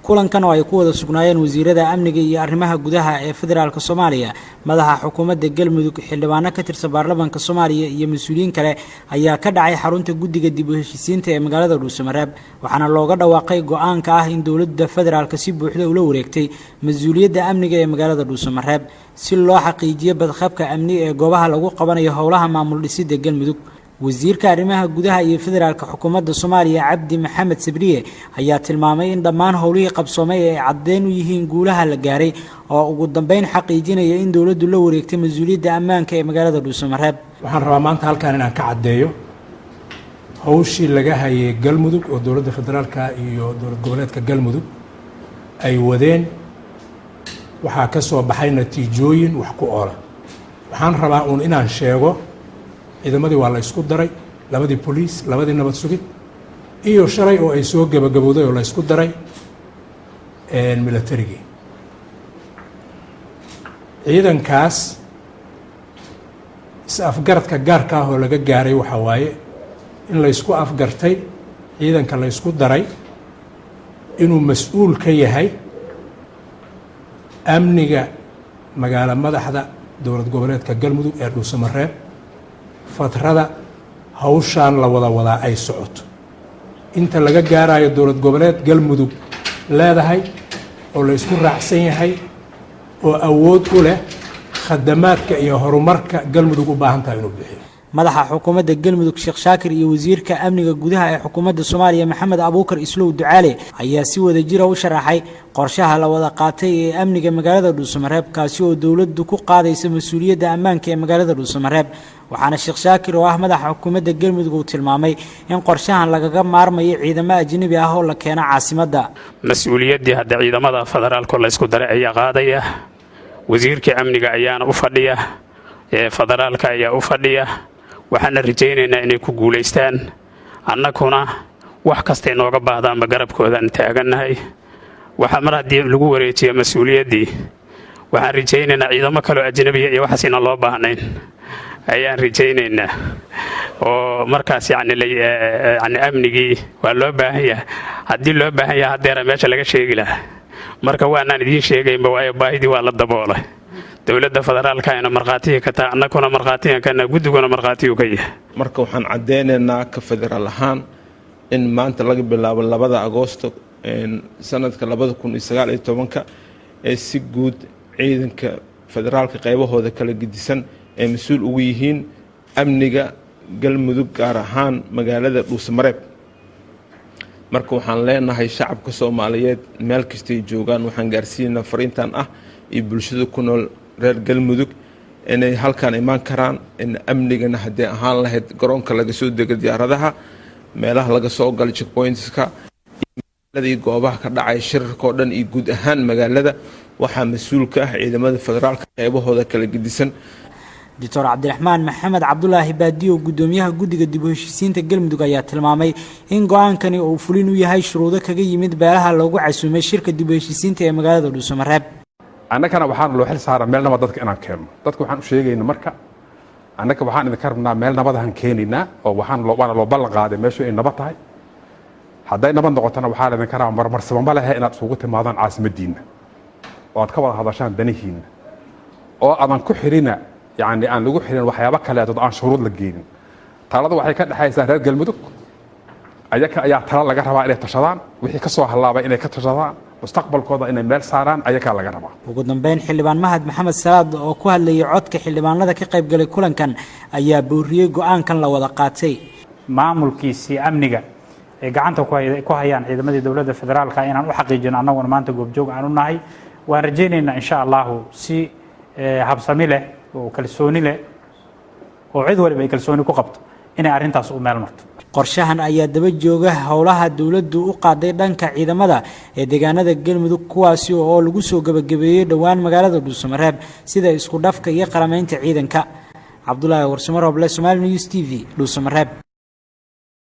Kulankan oo ay ku wada sugnaayeen wasiirada amniga iyo arrimaha gudaha ee federaalka Soomaaliya, madaxa xukuumadda Galmudug, xildhibaano ka tirsan baarlamaanka Soomaaliya iyo mas-uuliyiin kale ayaa ka dhacay xarunta guddiga dib u heshiisiinta ee magaalada Dhuusamareeb, waxaana looga dhawaaqay go-aanka ah in dowladda federaalka si buuxda ula wareegtay mas-uuliyadda amniga ee magaalada Dhuusamareeb si loo xaqiijiyo badqabka amni ee goobaha lagu qabanayo howlaha maamul dhisidda Galmudug. Wasiirka arrimaha gudaha iyo federaalka xukuumadda Soomaaliya, Cabdi Maxamed Sabriye, ayaa tilmaamay in dhammaan howlihii qabsoomay ay caddeyn u yihiin guulaha la gaaray oo ugu dambeyn xaqiijinaya in dowladdu la wareegtay mas-uuliyadda ammaanka ee magaalada Dhuusamareeb. Waxaan rabaa maanta halkan inaan ka caddeeyo howshii laga hayay Galmudug oo dowladda federaalka iyo dowlad goboleedka Galmudug ay wadeen. Waxaa ka soo baxay natiijooyin wax ku oola. Waxaan rabaa uun inaan sheego ciidamadii waa la isku daray, labadii boliis, labadii nabad sugid iyo shalay oo ay soo gebagabowday oo la isku daray militarigii. Ciidankaas is-afgaradka gaarka ah oo laga gaaray waxaa waaye in la ysku afgartay ciidanka la ysku daray inuu mas-uul ka yahay amniga magaalo madaxda dowlad goboleedka Galmudug ee Dhuusamareeb fatrada hawshaan la wada wadaa ay socoto, inta laga gaarayo dowlad goboleed Galmudug leedahay oo la isku raacsan yahay oo awood u leh khadamaadka iyo horumarka Galmudug u baahan tahay inuu bixiyo. Madaxa xukuumadda Galmudug, Sheekh Shaakir, iyo wasiirka amniga gudaha ee xukuumadda Soomaaliya, Maxamed Abuukar Islow Ducaale, ayaa si wada jira u sharaxay qorshaha la wada qaatay ee amniga magaalada Dhuusamareeb, kaasi oo dowladdu ku qaadaysa mas-uuliyadda ammaanka ee magaalada Dhuusamareeb. Waxaana Sheekh Shaakir oo ah madaxa xukuumadda Galmudug uu tilmaamay in qorshahan lagaga maarmayo ciidamo ajnabi ah oo la keeno caasimadda. Mas-uuliyaddii hadda ciidamada federaalko la ysku daray ayaa qaadaya. Wasiirkii amniga ayaana u fadhiya, federaalka ayaa u fadhiya. Waxaana rajaynaynaa inay ku guulaystaan. Annakuna wax kastay nooga baahdaanba garabkoodaan taagannahay. Waxaa mar haddii lagu wareejiya mas-uuliyaddii, waxaan rajaynaynaa ciidamo kaloo ajnabiya iyo waxaas inaan loo baahnayn ayaan rajaynaynaa, oo markaas yacni yani amnigii waa loo baahan yahay. Haddii loo baahan yahay, haddeera meesha laga sheegi lahaa. Marka waanaan idiin sheegaynba, waayo baahidii waa la daboolay. Dowladda federaalka ayna markhaatihii ka tahay, annakuna markhaatiyan kana, guddiguna markhaatiyuu ka yahay. Marka waxaan caddeynaynaa ka federaal ahaan in maanta laga bilaabo 2da Agoosto sanadka 2019-ka ee si guud ciidanka federaalka qaybahooda kala gedisan ay mas-uul ugu yihiin amniga Galmudug, gaar ahaan magaalada Dhuusamareeb. Marka waxaan leenahay shacabka Soomaaliyeed meel kastay joogaan, waxaan gaarsiinaynaa fariintan ah iyo bulshada ku nool reer Galmudug inay halkaan imaan karaan in amnigana haddii ahaan lahayd garoonka laga soo dego diyaaradaha, meelaha laga soo galo, checkpointska iyo goobaha ka dhacay shirarka oo dhan iyo guud ahaan magaalada, waxaa mas-uul ka ah ciidamada federaalka qaybahooda kala gedisan. Doctor Cabdiraxmaan Maxamed Cabdulaahi Baadiyo, guddoomiyaha guddiga dib u heshiisiinta Galmudug, ayaa tilmaamay in go-aankani uu fulin u yahay shuruudo kaga yimid beelaha loogu casuumay shirka dib u heshiisiinta ee magaalada Dhuusamareeb. Annagana waxaana loo xil saaraa meel nabad dadka inaan keenno. Dadka waxaan u sheegayna marka, annaga waxaan idinka rabnaa meel nabadahan keenaynaa oo waxaan waana loo ballan qaaday meeshu ay nabad tahay. Hadday nabad noqotona, waxaa laydinka rabaa marmarsaba ma lehe inaad isugu timaadaan caasimaddiinna oo aad ka wada hadashaan danihiinna, oo aadan ku xirina, yani aan lagu xirin waxyaabo kaleetood, aan shuruud la geenin. Taladu waxay ka dhexaysaa reer Galmudug. Ayaka ayaa tala laga rabaa inay tashadaan, wixii ka soo hallaabay inay ka tashadaan, mustaqbalkooda inay meel saaraan ayakaa laga rabaa. Ugu dambeyn, xildhibaan Mahad Maxamed Salaad oo ku hadlayay codka xildhibaanada ka qayb galay kulankan ayaa booriyey go-aankan la wada qaatay. Maamulkiisii amniga ay gacanta ku hayaan ciidamadii dowladda federaalka inaan u xaqiijino, annaguna maanta goobjoog aan u nahay. Waan rajaynaynaa, insha Allahu, si habsami leh oo kalsooni leh oo cid waliba ay kalsooni ku qabto inay arrintaas u meel marto. Qorshahan ayaa daba jooga howlaha dowladdu u qaaday dhanka ciidamada ee deegaanada Galmudug, kuwaasi oo lagu soo gebagabeeyey dhowaan magaalada Dhuusamareeb, sida isku dhafka iyo qaramaynta ciidanka. Cabdulaahi Warsamo Roble, Somaali News TV, Dhuusamareeb.